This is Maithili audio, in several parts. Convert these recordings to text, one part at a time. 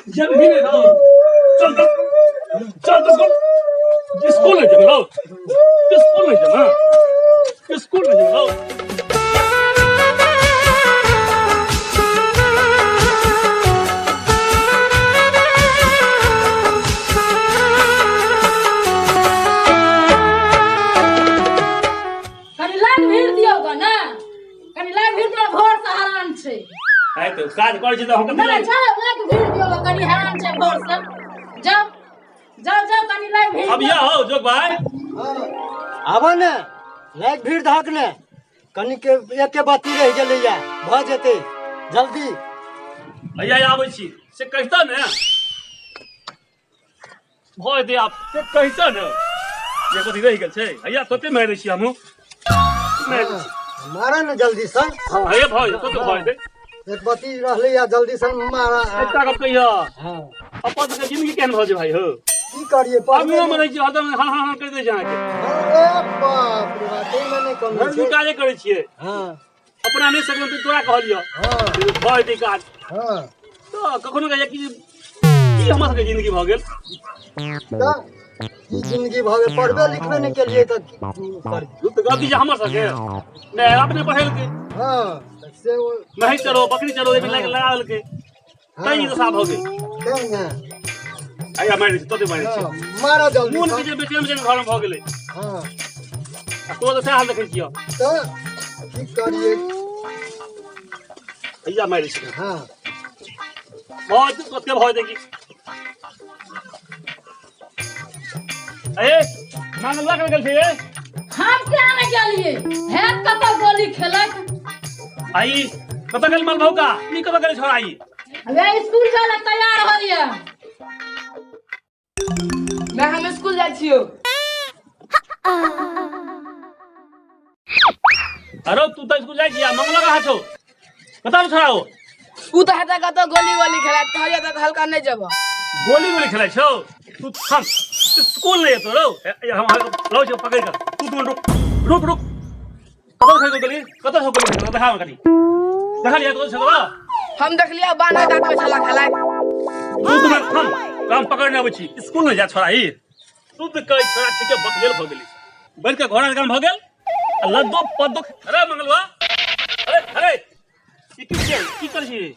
जल्दी नहीं रहो। चल चल चल तो स्कूल, स्कूल नहीं जाना रहो, स्कूल नहीं जाना, स्कूल नहीं जाना रहो। कनी लाग भीड़ दियौ ग ने, कनी लाग भीड़ दियौ, भोर से हरान छै। आइ तऽ काज करै छी तऽ हम नहि जाउ, लाग भीड़ दियौ ग, कनी हरान छै भोर से। जाउ जाउ जाउ, कनी लाग भीड़। अब यह हो जोग भाई। आबऽ ने, लाइक भीड़ धक ने, कनिक एके बाती रहि गेलैया, भऽ जेतै जल्दी। भैया आबै छी से कहितऽ ने, भऽ जेतै आब, से कहितऽ ने जे कथी रहि गेल छै। भैया तोते मारि दै छी हमहूँ, मारि दै छी। मारऽ ने जल्दी सँ। हँ भैया, भऽ जेतै, तोते भऽ जेतै। एक बत्ती रहलैया, जल्दी सँ मारऽ। एकटा गप कहियऽ? हँ। अपन सबके जिंदगी केहन भऽ जेतै भाई हो? की करियै? अभी मरै छी, हरदम हँ हँ हँ करि दै छै अहाँके। अरे बाप रे बाप, ताहिमे नहि कमी भरि दिन छै। काजे करै छियै। हँ। अपना नहि सकलहुँ तऽ तोरा कहलियौ। हँ। भऽ जेतै काज। हँ। तऽ कखनो कहैया कि की हमर सबके जिंदगी भऽ गेल। तऽ की जिंदगी भऽ गेल? पढ़बे लिखबे नहि केलियै तऽ की करबै? तऽ गलती छै हमर सबके नहि, अपने पढ़ेलकै। हँ, तऽ से ओ महींस चरो, बकरी चरो, एहिमे लगा देलकै, तैं ई दशा भऽ गेल। तैं ने। आइया मारि दै छी, तोते मारि दै छी। हँ, मारऽ जल्दी। मोन के जे बेचैन बेचैन घरमे भऽ गेलै। हँ। आ तोरा तऽ सएह हाल देखै छियौ। तऽ की करियै? हैया मारि दै छी। हँ। भऽ जेतै, तोते भऽ जेतै की। ए मांगलवा के गेल छै ए? हम किया नहि गेलियै? हैत कतऽ गोली खेलैत। आई कतऽ गेल माल भौका? ई कतऽ गेल छोड़ा ई? वे स्कूल जाय लए तैयार होइए। मैं हम स्कूल जाइ छियौ। अरे तू तऽ स्कूल जाइ छियै, मंगला कहाँ छौ? कतऽ छौ छोड़ा ओ? उ तऽ हेतै कतऽ गोली गोली खेलाइत, कहलियै तऽ कहलका नहि जेबऽ। गोली गोली खेलाइ छौ? तू थम, स्कूल नहि जेतौ रौ। हम लौ छौ पकड़ि कऽ। तू तू रुक रुक रुक, कतऽ खेल गेली? कतऽ छौ गोली खेल? देखा कनी, देखा लिया, कतऽ छौ? हम देखलियै बान्ह दाँत में छला खेलाइत। तू तू थम, हम पकड़ने अबै छी। स्कूल नहि जा छोड़ा ई। तू तऽ कहै छोड़ा ठीके बकलेल भऽ गेली, बढ़ि कऽ घोड़ा जकाँ भऽ गेल आ लद्दो पद्दो। अरे मंगलवा, अरे अरे, ई की छियै? की करै छी ई?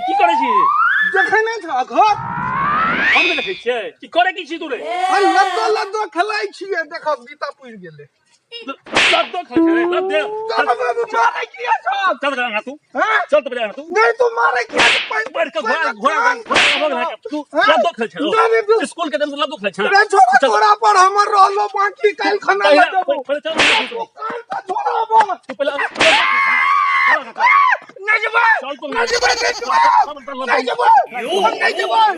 की करै छी? देखै नहि छह घर? हम नहि देखै छियै। की करै की छी तू रे? अरे लद्दो लद्दो खेलाइ छियै, देखब गीता पुरि गेलै। लद्दो खेलै छै रे, लद्दे। मारै किया छह? चल तऽ आगाँ तू। हैं? चल तऽ पहिले आगाँ तू। नहि, तू मारै किया छह? बढ़ि कऽ घोड़ा घोड़ा घोड़ा भऽ गेल। तू हैं? लद्दो खेलै छै नहि, नहि, स्कूल के टाइम लद्दो खेलै छै। रे छोड़ा। चल। तोरा पर हमर रहलो बाकी, काल्हि खाना पहिले लऽ देबो। पहिले चल तू। कान तऽ छोड़ाबो। तू पहिले नहि जेबै। चल तू। नहि जेबै, नहि जेबै, नहि जेबै, हम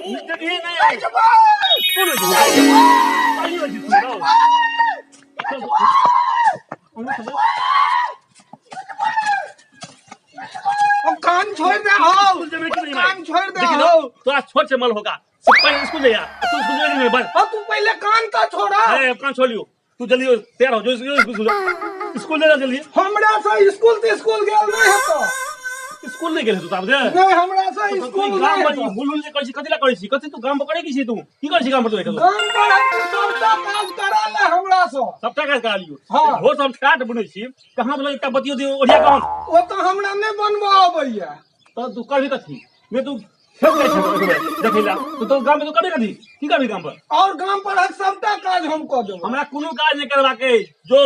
नहि जेबै, नहि जेबै। स्कूल नहि जेबै। ओ कान छोड़ दे हौ, कान छोड़ दे हौ। तोरा छोट से मल होगा से पहले स्कूल जा, तू स्कूल जाएगी नहीं बस। अब तू पहले कान का छोड़ा। अरे कान छोड़ लियो, तू जल्दी तैयार हो जो, स्कूल जा, स्कूल जा जल्दी। हमरा से स्कूल ते स्कूल गेल नहीं हेतो। स्कूल नहीं गेल तू तब दे? नहीं, हमरा से स्कूल गाम नहीं पर हेतो। हुल हुल जे करै छी, कथी ला करै छी? कथी तू गाम पर करै की छी? तू की करै छी गाम पर तू एखन? गाम पर हम सबटा काज करा ले हमरा से। सबटा काज करा लियो? हाँ। भोर से हम टाट बुनै छी, कहाँ बोले एकटा बतियो दियो ओढ़िया कहाँ। ओ तऽ हमरा नहि बनबऽ अबैया। तऽ तू करबी कथी? नहि तू खेत जाइ छै देखै ला, तू तो गाम में तू करबी कथी? की करबी गाम पर? और गाम पर सबटा काज हम कऽ देबै। हमरा कोनो काज नहि करबाक अछि, जो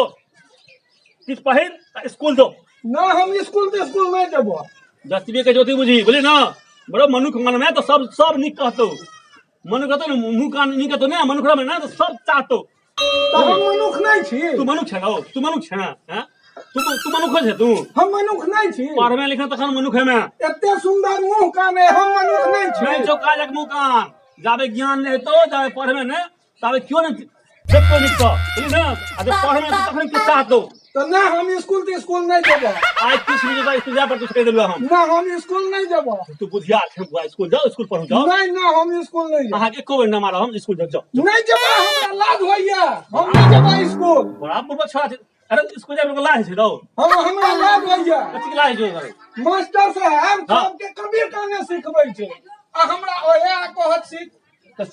किछु पहिर आ स्कूल जो। ना, हम स्कूल तऽ स्कूल नहि जेबो। जतबे के ज्योति बुझी बुझली ना, बड़ो मनुख मन में तो सब सब नीक कहतो, मनुख कहतो ने, मुँह कान नीक कहतो ने, मनुख में ना तो सब चाहतो। तऽ हम मनुख नहि छी? तू मनुख छै हौ, तू मनुख छै हैं? तू तू मनुख छै तू? हम मनुख नहि छी? पढ़मे लिखने तखन मनुख है में। एते सुंदर मुँह कान है, हम मनुख नहि छी? नहीं छौ काजक मुँह कान, जाबे ज्ञान नहि हेतौ, जाबे पढ़मे ने, ताबे क्यों नहि देखतो निक तो बुझली ना, आ जब पढ़मे तो तखन के चाहतो। तऽ नहि, हम स्कूल तऽ स्कूल नहि जेबो। आज किछु नहीं जेबा, स्कूल जा पर तू कहि देलु हम। ना, हम स्कूल नहि जेबो। तू बुधियार छै बुआ, स्कूल जाओ, स्कूल पढ़ू जाओ। नहि नहि, हम स्कूल नहि जेबो। अहाँके एको बेर न मारब हम, स्कूल जाओ जाओ। नहि जेबो, हमरा लाज होइया, हम नहि जेबो स्कूल। बड़ा बुढ़बा छोड़ा छै। अरे स्कूल जाय में लाज छै रौ? हम हमरा लाज होइया। कथी के लाज छै? मास्टर साहब हाँ। सबके कबीर काने सिखबै छै आ हमरा ओहे सीख। तऽ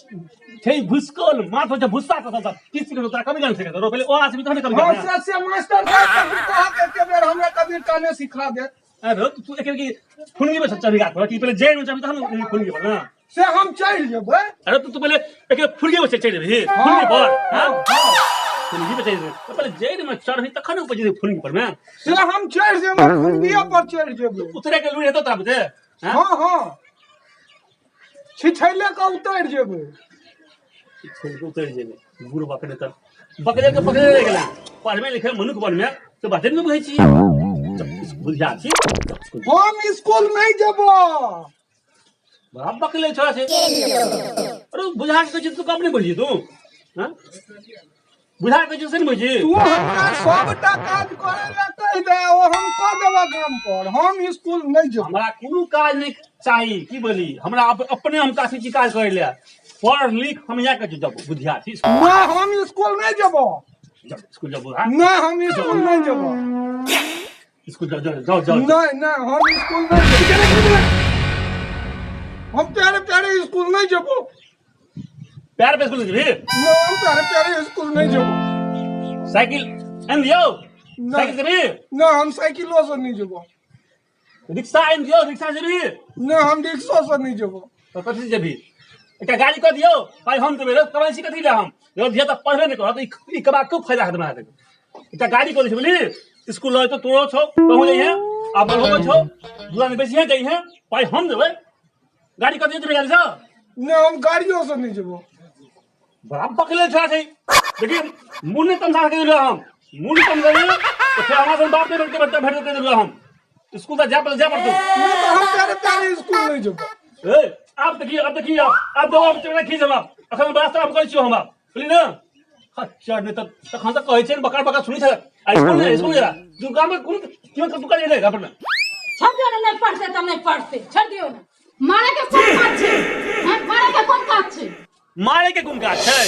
छै भुसकोल माथ होइ छै भुस्सा कऽ सब की सीख तोरा कभी ज्ञान सीख रो पहिले ओ आदमी तहन कभी हँ ज्ञान से मास्टर साहब तऽ कहक एके बेर हमरा कबीर काने सिखा देत। अरे तू एक की फुनगी में चढ़ी गाछ पर कि पहिले जड़ में चढ़ी तहन फुनगी पर ना। से हम चढ़ि जेबै। अरे तू पहिले एक फुनगी में चढ़ि जेबही फुनगी पर। हां फुनगी पे चढ़ि जेबही तो पहिले जड़ में चढ़ी तखन ऊपर जेबही फुनगी पर में। से हम चढ़ि जेबै, फुनगिए पर चढ़ि जेबै। उतरे के लूरि हेतौ तोरा बुझे? हँ हँ, छिछैले के उतरि जेबै। छिछैले के उतरि जेबै गुरु बकरे तऽ बकरे के पकड़े रहि गेलै। पढ़मे लिखे मनुख बनमे तऽ बाते नहि बुझै छी, बुझिया छी। हम स्कूल नहि जेबो। बड़ा बकले छोड़ा छै। अरे बुझा के कहै छी तू कम नहि बुझी तू। हाँ बुझा के कहै छी से नहि बुझी तू। हमरा सबटा काज करे ला कहि दे, ओ हम कऽ देबऽ काम पर, हम स्कूल नहि जेबो। हमरा कोनो काज नहि चाही। की बोली हमरा अपने हम काफी छी काज करे ले। पढ़ लिख हम इएह कहै छी जब बुझिया छी। नहि, हम स्कूल नहि जेबो। जब स्कूल जब। हाँ नहि, हम स्कूल नहि जेबो। स्कूल जाओ जाओ जाओ जाओ। नहीं नहीं, हम स्कूल नहीं जेबो। हम प्यारे प्यारे स्कूल नहीं जेबो। पैर पे स्कूल जेबही? नहीं, हम प्यारे प्यारे स्कूल नहीं जेबो। साइकिल आनि दियौ? साइकिल जेबही? नहीं, हम साइकिलो से नहीं जेबो। रिक्शा आनि दियौ, रिक्शा जेबही? नहीं, हम रिक्शो से नहीं जेबो। तऽ कथी से जेबही? एकटा गाड़ी कऽ दियौ, पाइ हम देबै। रौ कमाइ छी कथी लए हम? रौ धिया तऽ पढ़बे नहि करत, ई कमा खूब फायदा हेतै हमरा। एकटा गाड़ी कऽ दै छै बुझली, स्कूल लऽ जेतौ। तोरो छौ कहूँ जइहे आ बढ़ो छौ दुकान बेचिहे जइहे, पाइ हम देबै। गाड़ी कऽ दियौ, जेबै गाड़ी सँ? नहीं, हम गाड़ियों से नहीं जेबो। बड़ा बकले छोड़ा छै। देखिए मुँह नहि तमसा के देलहुँ हम, मुँह नहि तमसा तऽ फेर हमरा सन बाप नहि भेटतै भेटतै भेटतै देलहुँ हम। स्कूल तऽ जाय पड़तौ, जाय पड़तौ। नहीं तो हम प्यारे प्यारे स्कूल नहीं जेबो। ए आब देखिए, आब देखिए, आब आब दो आब चलना खींच हम आब अखन रास्ता हम करै छियौ हम आब बुझली ने। खच्चर नहि तऽ तखन तऽ कहै छै ने बकर बकर सुनै छै। आ स्कूल नहि, स्कूल जरा दुकान में कोन क्यों कर दुकान नहीं अपना। छोड़ दियौ ने, नहि पढ़तै तऽ नहि पढ़तै, छोड़ दियौ ने। मारे के कोन काज छै? हैं? मारे के कोन काज छै? मारे के कोन काज छै?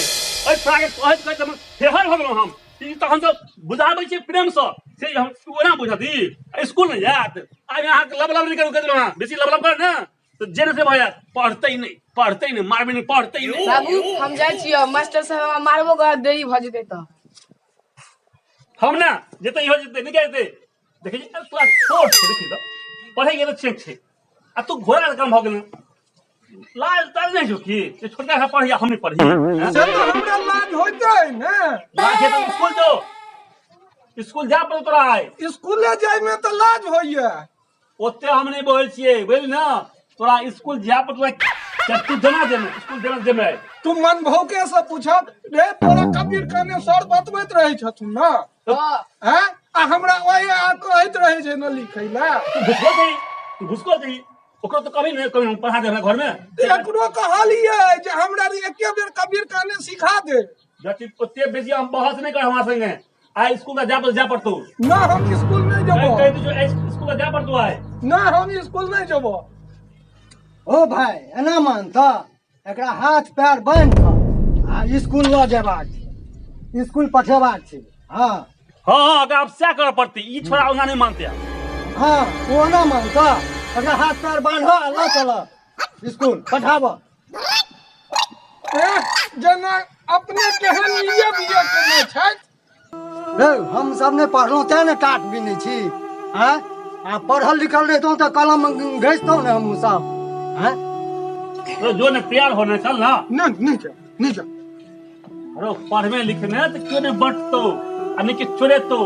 एहि छोड़ा के कहैत कहैत हम हेहर भऽ गेलहुँ हम। ई तखन तऽ बुझाबै छियै प्रेमसँ से हम ओना बुझती स्कूल नहि जायत। आब अहाँके लब लब नहि करू, कहि देलहुँ अहाँ बेसी लब लब कर ने तऽ जे ने से भऽ जायत। पढ़तै नहि, पढ़तै नहि, मारबै नहि, पढ़तै नहि। बाबू हम जाइ छियै, मास्टर साहब हमरा मारबो करत देरी भऽ जेतै तऽ। हम ने जेतै इहो जेतै नहि जेतै। देखै छी तोरा छोट छै, देखी तऽ पढ़ै के तऽ ठीक छै आ तू घोड़ा काम भऽ गेल। लाज ताज नहि छौ की जे छोटका से पढ़ी हम नहि पढ़ी? से तऽ हमरा लाज होइते ने। लाज छै तऽ स्कूल जो, स्कूल जा पड़तौ तोरा आइ। स्कूले जाय में तऽ लाज होइया। ओते हम नहि बोलै छियै बुझली ने, तोरा स्कूल जाय पड़तौ। तू जेना जेमे स्कूल जेना जेमे। तू मन भौके से पूछब रे, तोरा कबीर काने सर बतबैत रहै छथुन ने? हँ। हैं आ हमरा ओहि आ कहैत रहै छै ने लिखै लए। तू घुसको छी, तू घुसको छी, ओकरो तऽ कभी नहि कभी हम पढ़ा दे हमरा घर में। एकरो कहलियै जे हमरा एके बेर कबीर काने सिखा दे। जति ओते बेसी हम बहस नहि कर हमरा संगे। आइ स्कूल जा पर जा पड़तौ। ना, हम स्कूल नहीं जेबो। कहि दे जो स्कूल जा पड़तौ आइ। ना, हम स्कूल नहीं जेबो। ओ भाई एना मानता एकरा हाथ पैर बान्हि कऽ आ स्कूल लऽ जेबाक छै, स्कूल पठेबाक छै। हाँ हाँ हाँ, अगर आप सएह करऽ पड़तै। ई छोड़ा ओना नहि मानते। हाँ ओ ओना मानता, एकरा हाथ पैर बान्ह आ लऽ चल स्कूल पठाब। जेना अपने केहन लिए बिए केने छथि। रे हम सब नहि पढ़लहुँ तें ने टाट बिनै छी। आँय आ पढ़ल लिखल रहितहुँ तऽ कलम घसितहुँ ने हमहूँ सब। आँय तो जो ने तैयार होने चल ना। नहीं नहीं जा, नहीं जा। अरे पढ़मे लिखमे तऽ केओ नहि बँटतौ आ नहि केओ चोरेतौ।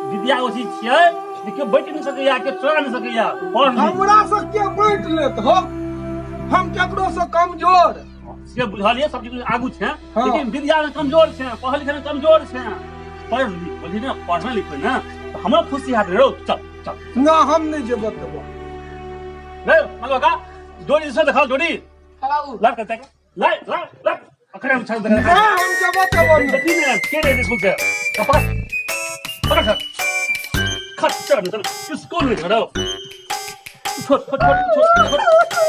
विद्या ओ चीज छियै जे केओ बाँटि नहि सकैया, केओ चोरा नहि सकैया। पढ़ लिख। हमरा से के बाँटि लेत हो, हम केकरो से कमजोर से बुझलियै सब चीज आगू छै। हाँ। लेकिन विद्या में कमजोर छै, पढ़ल लिखल में कमजोर छै। पढ़ लिख बुझली ने, पढ़ने लिखबै ने तऽ हमरो खुशी हैत। रौ चल चल। ना, हम नहीं जेबो देबो। रे मतलब का जोड़ी से देखा जोड़ी। हाँ बाबू। लड़ कर लड़ लड़ लड़ अखने हम छल देखा। ना, हम जेबो देबो नहीं। देखी ने के रे स्कूल से तो पकड़ पकड़ सर खच्चर निकल स्कूल में खड़ो। छोड़ छोड़ छोड़ छोड़ छोड़ छोड़।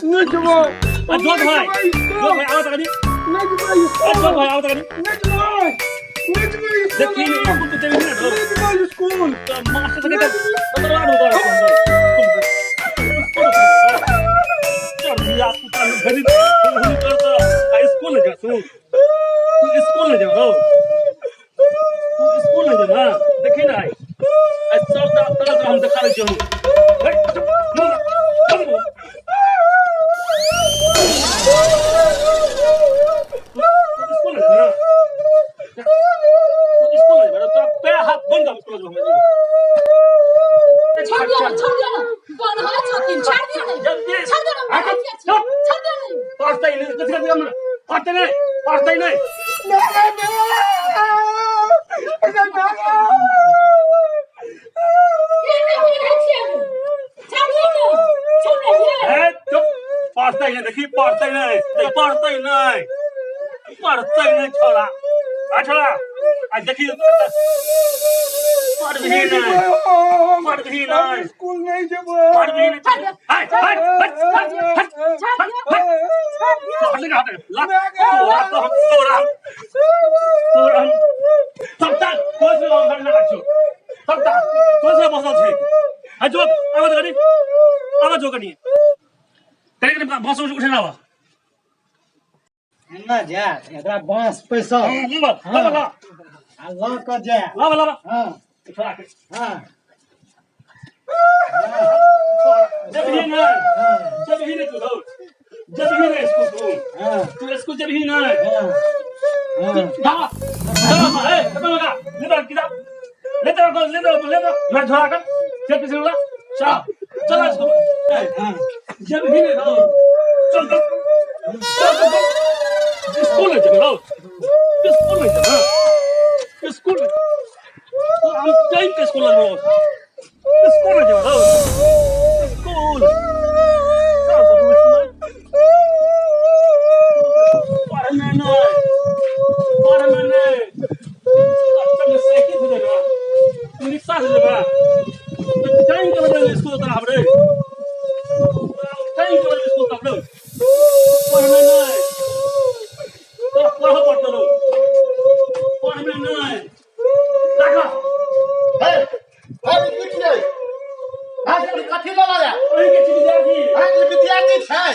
नहीं जेबो। आ जोत भाई, जोत भाई आओ तकनी। नहीं जेबो। आ जोत भाई आओ तकनी। नहीं जेबो, नहीं जेबो स्कूल। देखी स्कूल तो चली ना। नहीं जेबो स्कूल। मास्टर से के बर्बाद हो गया। पढ़ते नहीं, पढ़ते नहीं। पढ़ते नहीं, देखी पढ़ते नहीं, पढ़ते नहीं, पढ़ते नहीं छोड़ा। आ छोड़ा, आ देखी पढ़ भी नहीं, पढ़ भी नहीं, स्कूल नहीं जेबै। पढ़ भी नहीं। हट हट हट हट हट हट हट तोरा तो हम तोरा तोरा हम सबटा तोरा से हम लगा छु सबटा तोरा से बसल छै। आ जो आवाज करी, आवाज जो कनी कनी कनी बस उठे ना बा एना जायत एकरा बांस पैसा लाबा लाबा ला आ लऽ कऽ जायत। लाबा लाबा हँ छोड़ा के हँ जब ही ना, जब ही नहीं तू जब ही नहीं स्कूल तू हँ तू स्कूल जब ही नहीं। हँ हँ दावा दावा ए खत्म लगा ले दो किताब ले दो ले दो ले दो मैं झोला कर चल पीछे वाला चल चल स्कूल जब ही नहीं रहो चल चल चल चल स्कूल नहीं जाओ, स्कूल नहीं जाओ, स्कूल तो हम टाइम के स्कूल लग स्कूल नहीं जाओ, स्कूल चल तो स्कूल पढ़ने नहीं, पढ़ने नहीं। अच्छा साइकिल से जाना, रिक्शा से जाना, टाइम के बदले स्कूल उतना हमरे टाइम के बदले स्कूल तक पढ़ने नहीं तो पढ़ो पढ़ते रहो, पढ़ने नहीं राखो। हे हे की छियै? कथी लऽ लगा? ओही के छी विद्यार्थी। हँ, ई विद्यार्थी छै।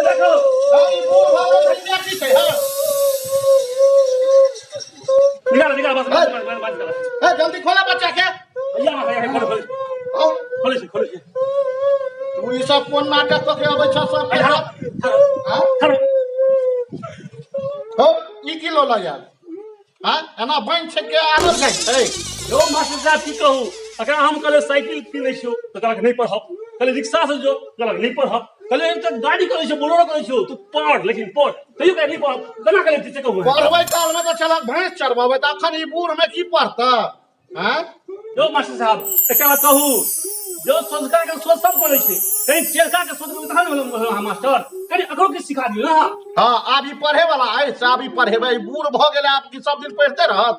देखो हँ, ई बूढ़ भऽ गेल विद्यार्थी छै। हँ निकाल निकाल बस बस बस बस बस। हे जल्दी खोला बच्चा के। भैया भैया खोलो खोलो हँ, खोले छी खोले छी। तू ई सब कोन नाटक कऽ के अबै छह सब? हरो हँ हरो हौ, ई की लऽ लगा? हँ, एना बनि छै के आरो जाइ छै? यौ मास्टर साहब की कहू, अकरा हम कहले साइकिल किनै छियौ तऽ कहलक नहि पढ़ब, कहले रिक्शा से जो कहलक नहि पढ़ब, कहले तऽ गाड़ी करै छियौ बोलेरो करै छियौ तू पढ़ लेकिन पढ़, तैयो कहले नहि पढ़ब, केना कहले से कहू? पढ़बै काल मे तऽ छलक भैंस चरबेबै, तऽ अखन ई बूढ़ मे की पढ़तै? हँ यौ मास्टर साहब एकटा बात कहू, जो संस्कार के सोच सब करै छै, कहीं चेलका के सोच तखन ने अहाँ मास्टर कनि अकरो किछु सिखा दियौ ने। हँ, आब ई पढ़े वाला अछि से आब ई पढ़ेबै? ई बूढ़ भऽ गेलै आब की सब दिन पढ़िते रहत?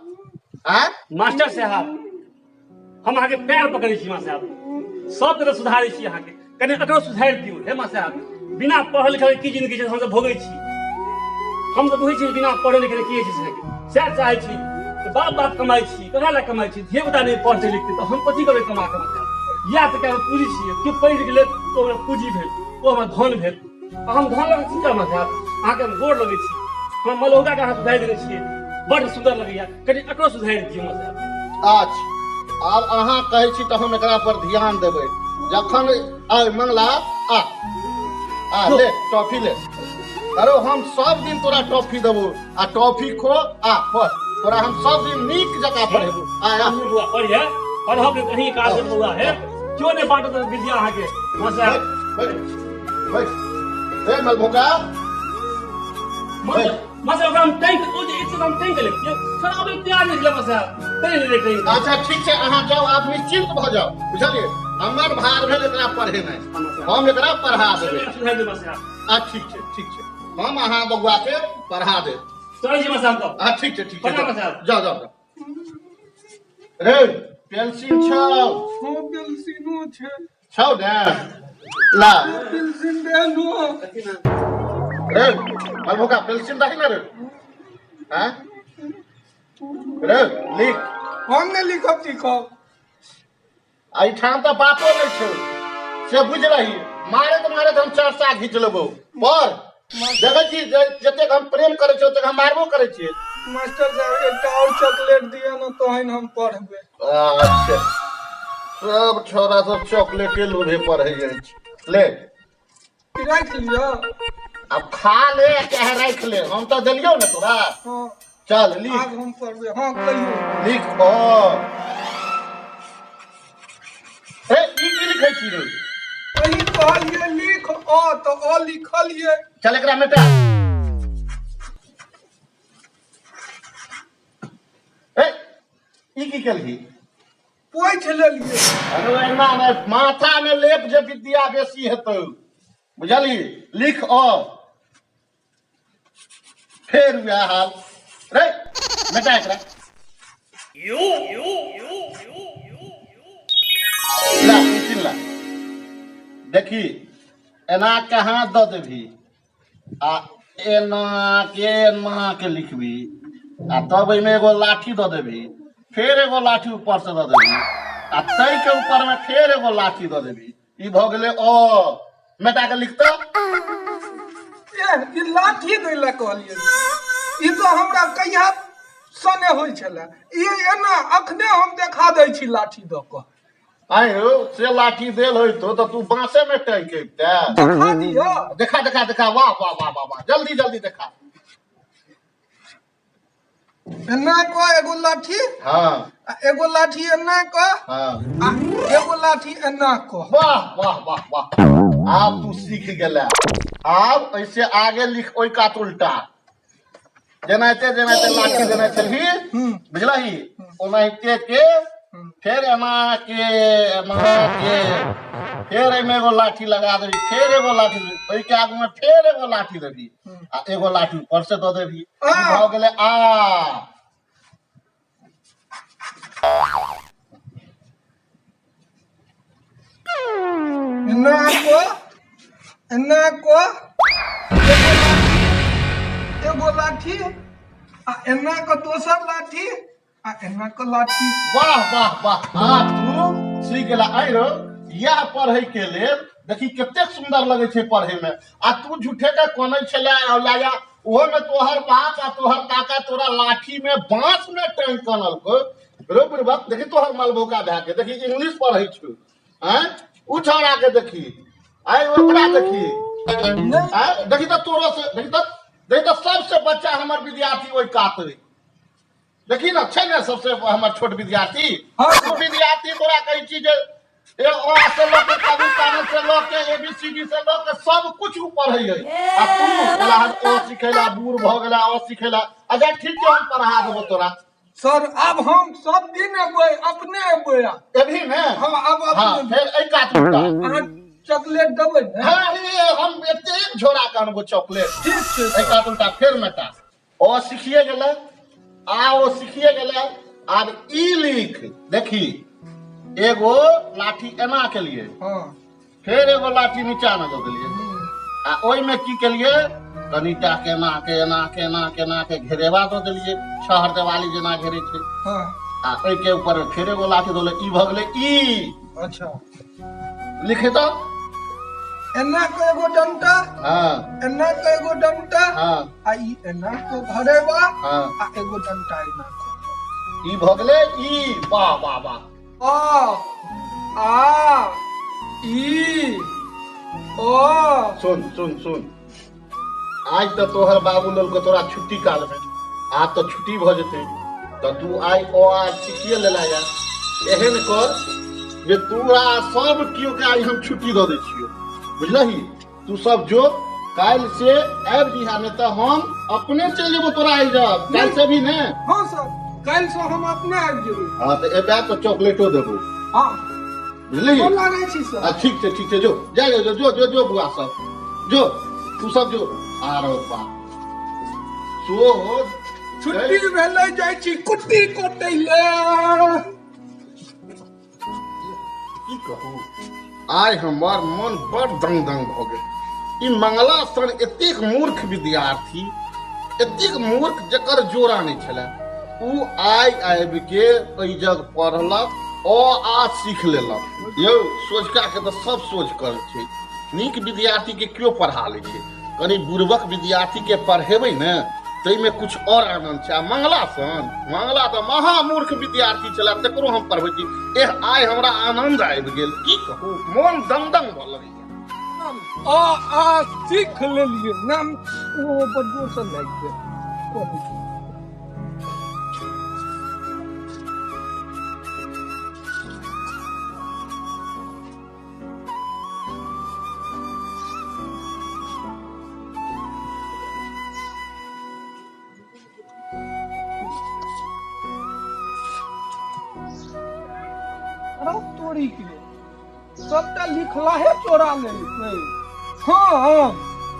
आँय मास्टर साहब हम अहाँके पैर पकड़ै छी मास्टर साहब, सब तरह सुधारै छी अहाँके, कनि अकरो सुधारि दियौ। हे मास्टर साहब बिना पढ़ल लिखल की जिंदगी छै, हमसब भोगै छी, हम तऽ बुझै छी बिना पढ़ल लिखल की होइ छै से, सएह चाहै छी बाप बाप कमाइ छी, ककरा लए कमाइ छी, धिया पुता नहि पढ़तै लिखतै तऽ हम कथी करबै कमा कमा कऽ? इएह तऽ केवल पूँजी छियै, केओ पढ़ि लिख लेत तऽ हमरा पूँजी भेल, ओ हमर धन भेल, आ हम धन लऽ कऽ की करब? मास्टर साहब अहाँके हम गोर लगै छी, हमर मलौकाके अहाँ सुधारि देने छियै, बड्ड सुन्दर लगैया, कनि एकरो सुधारि दियौ मास्टर साहब। अच्छा आब अहाँ कहै छी तऽ हम एकरा पर ध्यान देबै। जखन आय मंगला आ आ ले टॉफी ले, अरे हम सब दिन तोरा टॉफी देबो, आ टॉफी खो आ पढ़, तोरा हम सब दिन नीक जकाँ पढ़ेबो। आ आ बौआ पढ़िए, पढ़ब ने कहीं काज बौआ हे क्यों नहीं बांटत विद्या अहाँके मास्टर साहब। बैठ बैठ हे मलभोका बैठ। मास्टर ओकरा हम टैंक ओ जे एक हम टैंक ले थोड़ा अबै तैयार नहीं छलै मास्टर साहब, तैं ले टैंक। अच्छा ठीक छै, अहाँ जाउ, आब निश्चिंत भऽ जाउ, बुझलियै? हमर भार भेल एकरा पढ़ेनाइ, हम एकरा पढ़ा देबै। सुधारि देब मास्टर साहब। आ ठीक छै ठीक छै, हम अहाँ बौआ के पढ़ा देब। चलै छी मास्टर साहब तब। हाँ ठीक छै ठीक छै, प्रणाम मास्टर साहब। जाउ जाउ जाउ। रे पेंसिल छौ? हँ पेंसिलो छै। छौ ने? ला पेंसिल दे नो। रे मलभोका पेंसिल दही ने रे। हाँ रे लिख। हम नहि लिखब तिखब। एहिठाम तऽ बातो नहि छै से बुझ रही, मारैत मारैत हम चर्चा घीच लेबो। पर देखै छी जतेक हम प्रेम करै छियै ओतेक हम मारबो करै छियै। मास्टर साहब एकटा और चॉकलेट दिअ ने तहन हम पढ़बै। अच्छा सब छोरा सब चॉकलेटे लोभे पढ़ै जाइ छै। ले राखि लिअ। अब खा ले चाहे राखि ले, हम तऽ देलियौ ने तोरा। हँ चल लिख। आब हम पढ़बै। हँ कहियौ। लिख। अ हे ई की लिखै छी रे? अहीं कहलियै लिख अ तऽ अ लिखलियै। चल एकरा मेटा। ए ई की केलही? पोछि लेलियै। अरे एना नहि, माथा मे लेप जे विद्या बेसी हेतौ, बुझलही? लिख अ, फेर वएह हाल रे, मेटा एकरा। ला टिफिन ला। देखी एना के हाथ दऽ देबही आ एना के एना के लिखबी आ तब एहिमे एगो लाठी दऽ देबही, फेर एगो लाठी ऊपर से दऽ देबही आ ताहि के ऊपर में फेर एगो लाठी दऽ देबही। ई भऽ गेलै अ। मेटा के लिखतऽ। ए, ई लाठी दै लए कहलियै, ई तऽ हमरा कहिया सने होइ छलै। ई एना अखने हम देखा दै छी लाठी दऽ कऽ। आइ हौ, से लाठी देल होइतो तऽ तू बांसे में टंग के अबिते। देखा दिअ। देखा देखा देखा, वाह वाह वाह वाह वाह, जल्दी जल्दी देखा। एना कऽ एगो लाठी। हाँ। आ एगो लाठी एना कऽ। हाँ। आ एगो लाठी एना कऽ। वाह वाह वाह वाह, आब तू सीख गेला। आब ऐसे आगे लिख ओहि कात उल्टा, जेनाहिते जेनाहिते लाठी देने छलही, बुझलही, ओनाहिते के फेर एना के एना के फेर एहिमे एगो लाठी लगा देबी, फेर एगो लाठी देबी, ओहिके आगू में फेर एगो लाठी देबी आ एगो लाठी ऊपर से दऽ देबी। ई भऽ गेलै आ। एना कऽ एना कऽ एगो लाठी आ एना कऽ दोसर लाठी आ एना कऽ लाठी। वाह वाह वाह, आब तू सीख गेला। आइ रौ, इएह पढ़ै के लेल देखी कतेक सुंदर लगै छै पढ़ै में। आ तू झूठे के कनै छले आ लाया, ओहो में तोहर बाप आ तोहर काका तोरा लाठी में बांस में टांग कनलको। रो बुढ़बक, देखी तोहर मलभोका भए के देखी इंग्लिश पढ़ै छौ। आँय उ छौड़ा के देखी, आइ ओकरा देखी, आँय देखी तऽ तोरो से देखी तऽ, देखी तऽ सबसे बच्चा हमर विद्यार्थी ओहि कात रे। देखी ने, छै ने सबसे हमर छोट विद्यार्थी। हाँ। ओ विद्यार्थी तोरा कहै छी जे ए अ से लऽ के कवि कानून से लऽ के ए बी सी डी से लऽ के सब कुछ उ पढ़ै है, आ तू बोला हम अ सिखेला बूढ़ भऽ गेला, अ सिखेला। अच्छा ठीक छै, हम पढ़ा देबो तोरा। सर आब हम सब दिन एबै, अपने एबै आब। एबही ने? हाँ, आब अपने। हाँ, फेर एहि कात उठा। अहाँ चॉकलेट देबै ने? हाँ, अरे हम एतेक झोरा के अनबो चॉकलेट। ठीक छै। एहि कात उल्टा फेर मेटा। ओ सिखिए गेलै आ ओ सिखिए गेलै। आब ई लिख, देखी एगो लाठी एना केलिए। हाँ। फेर एगो लाठी नीचा में दऽ देलिए आ ओहिमे की केलिए, कनिटा के एना के एना के एना के एना के घेरेबा दऽ देलिए, छहर देवाली जेना घेरे छै। हाँ। आ ओहिके ऊपर फेर एगो लाठी दऽ देलिए, ई भऽ गेलै ई। अच्छा लिखे तऽ। एना के एगो डंटा। हाँ। एना के एगो डंटा। हाँ। आ ई एना के भरेबा। हाँ। आ एगो डंटा एना के। ई भऽ गेलै ई। वाह वाह वाह। अ आ ई ओ। सुन सुन सुन, आज तऽ तोहर बाबू लेलको तोरा छुट्टी काल में, आब तऽ छुट्टी भऽ जेतै तऽ तू आइ अ आ सीखिए लेला। या एहन कर जे तोरा सब केओ के आइ हम छुट्टी दऽ दै छियौ, बुझलही? तू सब जो काल्हि से आबि जइहा, नहि तऽ हम अपने चलि जेबो तोरा आइ जाब काल्हि से भी ने। हाँ सर, काल्हि से हम अपने आबि जेबै। हाँ तऽ एबे तऽ चॉकलेटो देबो। हाँ। बुझलिही? गोर लागै छी सर। आ ठीक छै, ठीक छै, जो जा जो जो जो जो बुआ सब जो, तू सब जो। आरो बा सो छुट्टी भेलै, जाइ छी कुट्टी कटै ले। की कहू, आइ हमर मन बड़ दंग दंग भऽ गेल। ई मंगला सन एतेक मूर्ख विद्यार्थी, एतेक मूर्ख जकर जोड़ा नहि छलै, उ आइ आबि के एहि जग पढ़लक, अ आ सीख लेलक। यौ सोझका के तऽ सब सोझ करै छै, नीक विद्यार्थी के केओ पढ़ा लै छै, कनि बुड़बक विद्यार्थी के पढ़ेबै ने ताहिमे कुछ और आनंद छै। आ मंगला सन, मंगला तऽ महामूर्ख विद्यार्थी छलै, तकरो हम पढ़बै छी। एह आइ हमरा आनंद आबि गेल, की कहू, मोन दंग दंग भऽ लगैया। आ आ सीख लेलियै नाम ओ बड़ जोरसँ लागि गेल। तोरी के सबटा लिखलाहे चोरा लेलकै। हँ,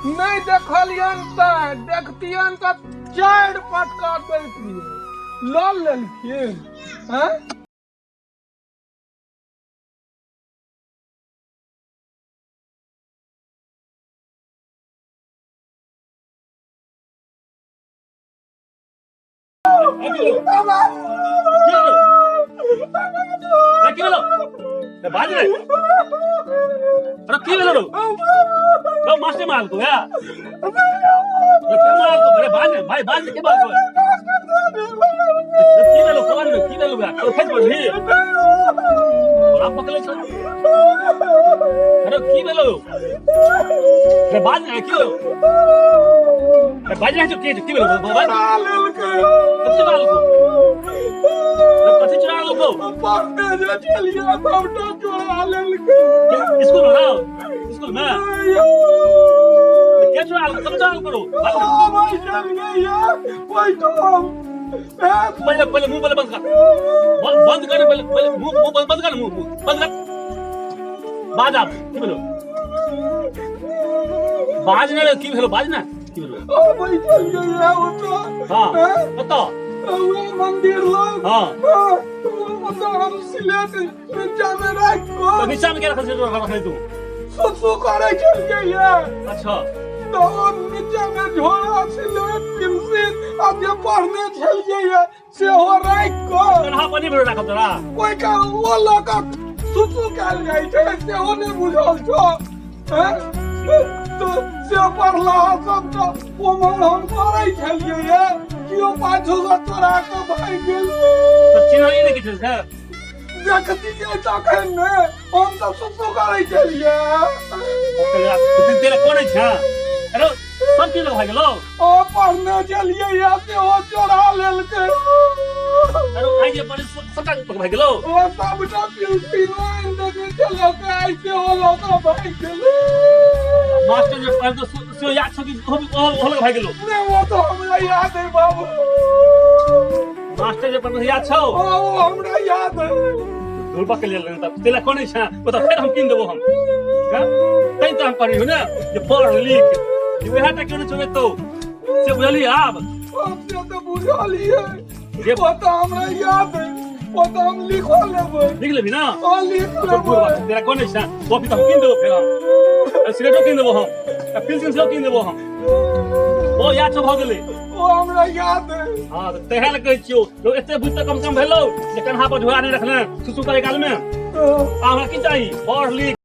नहि देखलियन तऽ, देखतियन तऽ 4 पटका दैतियै। लऽ लेलखिन। हँ, की भेलो? बाज रे। अरे, की भेलो रो? मास्टर मारलको है? के मारलको? अरे, बाज रे भाई, बाज। के मारलको? की भेलो? कोन रे? की भेलो? खैस पड़ली, बड़ा पकड़ले छ। अरे, की भेलो रे? बाज रे, की भेलो रे? बाज रे, की की भेलो? बाज। कथी चुरा लेलको? कथी चुरा लेलको? पढ़ने जे छलियै, सबटा चोरा लेलकै। स्कूल में ना? स्कूल में के चुरा लेलको? कब चुरा लेलको? पहले पहले मुंह पहले बंद कर, बंद कर। पहले पहले मुंह मुंह बंद कर, मुंह मुंह बंद कर। बाज आप, की भेलो? बाज ना, की भेलो? बाज ना, की भेलो? हां, बताओ। मंदिर लग। ओतऽ हम सिलेट नीचा में राखि कऽ। तो नीचा में के रखल छै? रखले तू सुसु करै छलियै। अच्छा। तऽ ओ नीचा में झोरा, सिलेट, पेंसिल आ जे पढ़ने छलियै सेहो राखि कऽ। कन्हा पानी भरि राखल तोरा? ओहि का ओ लऽ कऽ सुसु कयल जाइ छै, सेहो नहि बुझल छौ? तऽ से पढ़ला सबटा ओम्हर हम करै छलियै, केओ पाछू सँ चोरा कऽ भागि गेल। तऽ चिन्है नहि किछु छै? देखतियै तखन ने, हम तऽ सुसु करै छलियै। तेरा कोन छै? अरे, सब चीज भए गेलो? ओ पढ़ने छलियै सेहो चोरा लेलकै। अरे, आइ जे पढ़े सबटा भए गेलो? ओ सबटा पेंसिल आनि देने छलकै, आइ सेहो लऽ कऽ भागि गेलै। मास्टर जे पढ़ से याद छौ कि ओहो लग भागि गेलो? नहि, ओ तऽ हमरा याद है बाबू। मास्टर जे पढ़ याद छौ? ओ हमरा याद है। धुरबा के लेल तब तेला कोन छै? ओ तऽ फेर हम कीन देबो हम। तैं तऽ हम पढ़ी ने जे पढ़ लिख, जे वएह टा क्यों नहि चोरेतौ, से बुझलियै आब? हम से तऽ बुझलियै। ओ तऽ हमरा याद है, ओ तऽ हम लिखो लेबै। लिख लेबही ना? ओ लिख लेबै। तेरा कोन छै? कॉपी तऽ हम कीन देबो फेर, हम सिलेटो कीन देबो, हम पेंसिल सेहो कीन देबो हम। ओ याद छौ? भऽ गेलै? ओ हमरा याद है। हाँ, तऽ तेहे लए कहै छियौ, लोग एते बुझि तऽ कम से कम भेलौ जे कन्हा पर झोरा नहि रखले सुसु करे काल में। आ हमरा की चाही? पढ़ लिख।